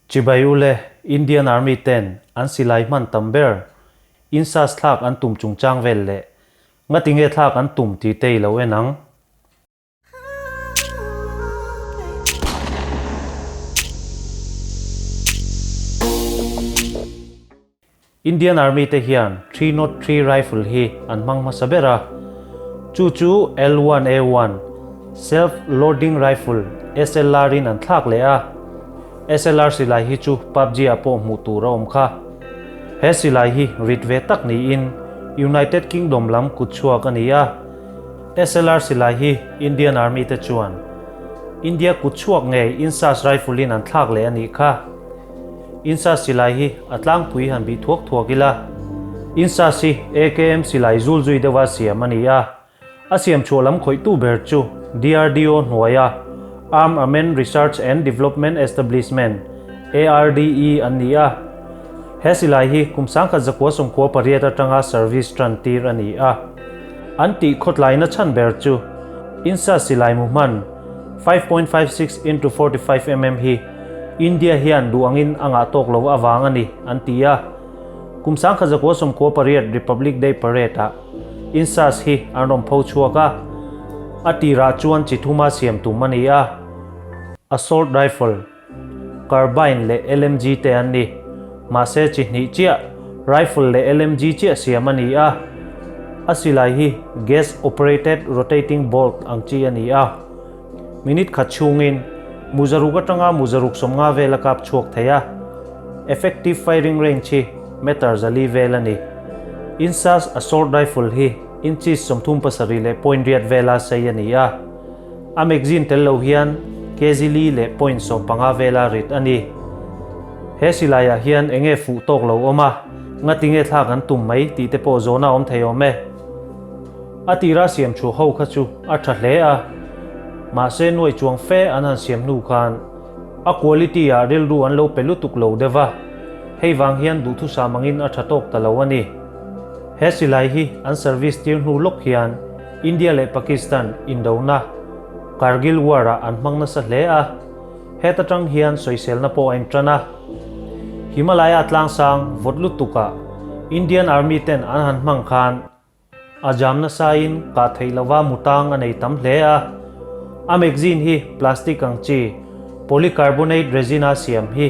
Chibai ule, Indian Army ten an silai hman tam ber insas thlak an tum chungchang vel leh ngatinge thlak an tum tih te i lo en ang. Indian Army te hian 303 rifle hi an hmang hmasa ber a, chu chu L1A1 Self Loading Rifle, SLR, in an thlak leh a. SLR silai hi chu PUBG ah pawh hmuh tur a awm kha. He silai hi rit ve tak niin United Kingdom lam kut chhuak a ni a. SLR silai hi Indian Army te chuan India kut chhuak ngei INSAS rifle in an thlak leh a nih kha. Insa silai hi a tlangpui han bih thuak thuak ila, Insas hi AKM silai zul zui deuha siam a ni a, a siam chhuah lam khawihtu ber chu DRDO hnuaia Armament Research and Development Establishment, ARDE, an ni a. He silai hi kum 1998 atanga service tan tir a ni a. An tih khawtlaina chhan ber chu Insa silai mu hman 5.56 into 45 mm hi India hian duh angin a ngah tawk lo avang a ni, an ti a. Kum 1998 Republic Day Parade-ah INSAS hi an rawn pho chhuak a, a tirah chuan chi thuma siam tum a ni a, Assault Rifle, Carbine leh LMG te an ni. Mahse chi hnih chiah, Rifle leh LMG chiah siam a ni a, a silai hi Gas Operated Rotating Bolt ang chi a ni a. Minute khat chhungin Muzaruk atanga Muzaruk 50 vel a kap chhuak thei a, effective firing range hi meter zali vel a ni. INSAS assault rifle hi inches 37 leh point riat vela sei a ni a, a magazine tel lo hian kg li leh point 15 vela rit a ni. He silaiah hian enge fuh tawk lo awm a, ngatinge thlak an tum mai tih te pawh zawhna awm thei awm e. A tira siam thu ho kha chu a tha hle a, mahse nuai chuang fe an han siam hnu khan a quality ah rilru an lo pe lutuk lo deuh va, hei vang hian duhthusam angin a tha tawk ta lo a ni. He silai hi an service tir hnu lawk hian India leh Pakistan indona Kargil War ah an hmang nasa hle a, heta tang hian sawiselna pawh a intan a. Himalaya tlangsang vawt lutuk ah Indian Army ten an han hmang khan A jam nasain kah theih lova mutang a nei tam hle a. A magazine hi plastic ang chi, polycarbonate resin a siam hi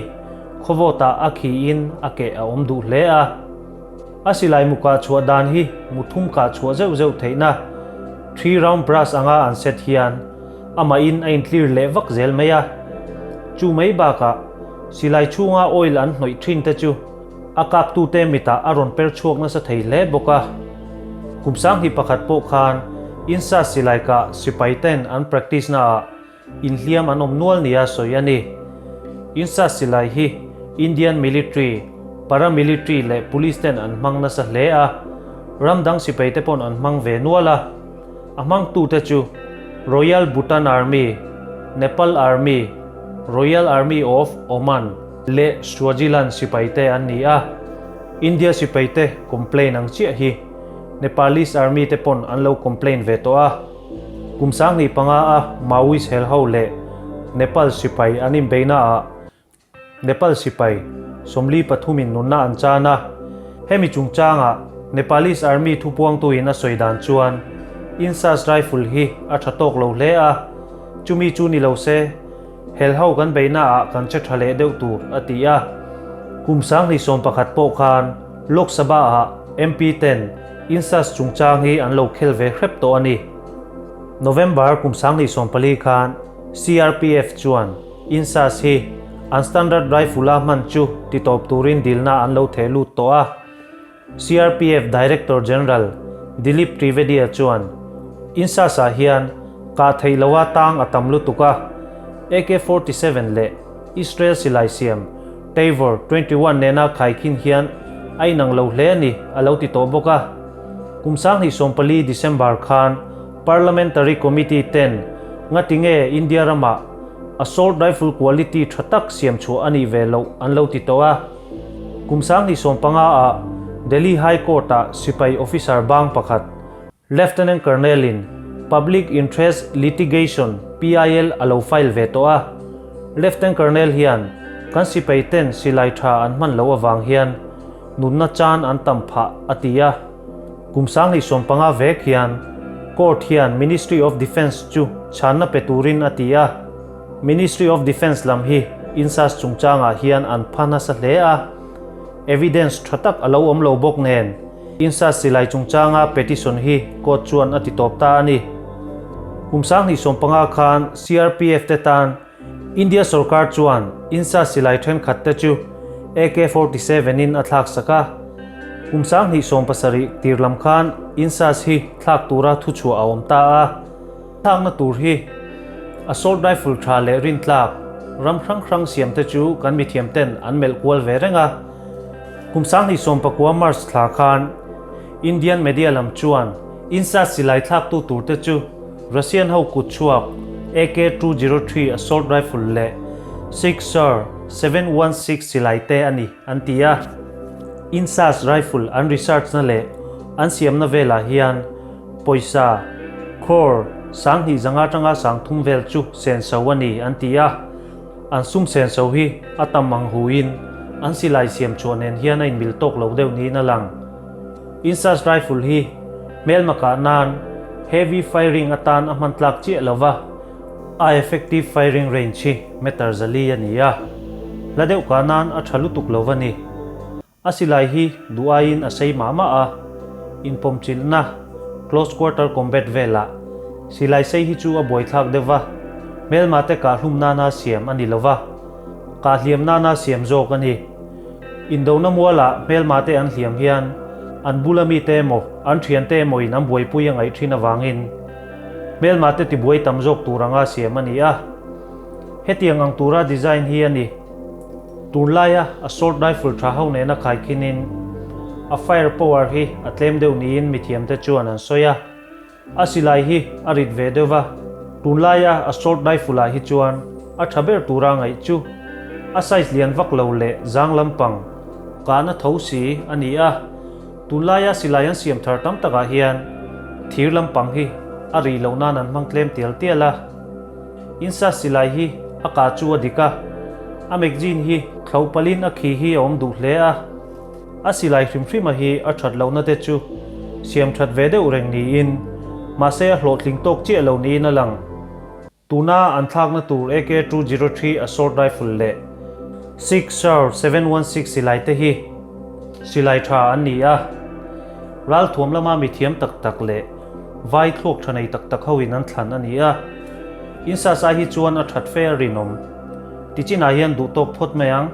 khawvawtah a khiin a keh a awm duh hle a. A silai mu kah chhuah dan hi mu thum kah chhuah zeuh zeuh theihna three round brass anga an set hian amahin a intlir leh vak zel mai a. Chu mai bakah silai chhunga oil an hnawih thin te chu A kaptute mitah a rawn per chhuak nasa thei hle bawk a. Kum 2001 pawh khan Insa silai kah sipai ten an practice naah inhliam an awm nual nia sawi a ni. Insa silai hi Indian military, paramilitary leh police ten an hmang nasa hle a, ram dang sipai te pawn an hmang ve nual a. A hmangtute chu Royal Bhutan Army, Nepal Army, Royal Army of Oman, leh Swaziland sipaite an ni a, India sipaite complain ang chiah hi Nepalese Army te pawn an lo complain ve tawh a. Kum 2005 a Maoist hel ho leh Nepal sipai an inbeina ah Nepal sipai 43 in nunna an chan a, hemi chungchangah Nepalese Army thupuangtu in a sawi dan chuan INSAS rifle hi a tha tawk lo hle a, chumi chu ni lo se, Helho kan beihnaah kan che tha leh deuh tur, a ti a. Kum 2011 pawh khan Lok Sabha-ah MP ten INSAS chungchang hi an lo khel ve hrep tawh a ni. November kum 2014 khan CRPF chuan INSAS hi an standard rifle-a hman chu titawp turin dilna an lo theh lut tawh a. CRPF Director General Dilip Trivedi-a chuan, INSAS-ah hian kah theih loha tang a tam lutuk a, AK-47 leh Israel silai siam Tavor 21 nena khaikhin hian a inang lo hle a ni, a lo ti tawh bawk a. Kum 2014 December khan Parliamentary Committee ten ngatinge India ramah assault rifle quality tha tak siam chhuah a nih ve loh an lo ti tawh a. Kum 2015 ah Delhi High Court ah sipai officer bang pakhat, Lieutenant Colonel in Public Interest Litigation, PIL, a lo file ve tawh a. Lieutenant Colonel hian Kan sipai ten silai tha an hman loh avang hian nunna chan an tam phah, a ti a. Kum 2015 vek hian Court hian Ministry of Defence chu chhanna pe turin a ti a. Ministry of Defence lam hi INSAS chungchangah hian an pha nasa hle a, evidence tha tak a lo awm lo bawk nen INSAS silai chungchanga petition hi court chuan a ti tawp ta a ni. Kum 2015 khan CRPF te tan India sorkar chuan INSAS silai thenkhat te chu AK 47 in a thlak sak a. Kum 2017 tir lam khan INSAS hi thlak tura thuchhuah a awm ta a. Thlakna tur hi Assault Rifle tha leh rintlak ram hrang hrang siam te chu kan mithiam ten an melh kual ve reng a. Kum 2019 March thla khan Indian media lam chuan INSAS silai thlaktu tur te chu Russian ho kut chhuak AK 203 Assault Rifle leh Sixer 716 silai te a ni an ti a. INSAS rifle an research na leh an siamna velah hian Pawisa, crore, 2500 atanga 3000 vel chu senso a ni an ti a, an sum senso hi a tam ang huin an silai siam chhuah nen hian a inmil tawk lo deuh niin a lang. INSAS rifle hi hmelma kah nan heavy firing atan a hman tlak chiah lo va, a effective firing range hi meter 400 a ni a, hla deuh kah nan a tha lutuk lo va ni. A silai hi duh aiin a sei mah mah a, inpawmchilhna, close quarter combat velah silai sei hi chu a buaithlak deuh va, hmelma te kah hlum nana siam a ni lo va, kah hliam nana siam zawk a ni. Indona mualah hmelma te an hliam hian an bula mite emaw an thiante emawin an buaipui a ngaih thin avangin hmelma te tibuai tam zawk tur anga siam a ni a. Hetiang ang tura design hi a ni. Tunlaia assault rifle tha ho nena khaikhinin a fire power hi a tlem deuh niin mithiamte chuan an sawi a. A silai hi a rit ve deuh va, tunlaia assault rifle ah hi chuan a tha ber tura ngaih chu a size lian vak lo leh zang lampang kahna tho si a ni a. Tunlaia silai an siam thar tam takah hian thir lampang hi a rih loh nan an hmang tlem tial tial a. Insa silai hi a kah chu a dik a, a magazine hi thlo palin a khi hi a awm duh hle a. A silai hrim hrima hi a that lohna te chu siam that ve deuh reng niin mahse a hlawhtling tawk chiah lo niin a lang. Tuna an thlakna tur AK 203 assault rifle leh Sixer 716 silai te hi silai tha an ni a, ralthuam lama mithiam tak tak leh Vai thluak tha nei tak tak ho in an thlan a ni a, in sa sai hi chuan a that fe a rinawm. Tichinah hian duh tawk phawt mai ang.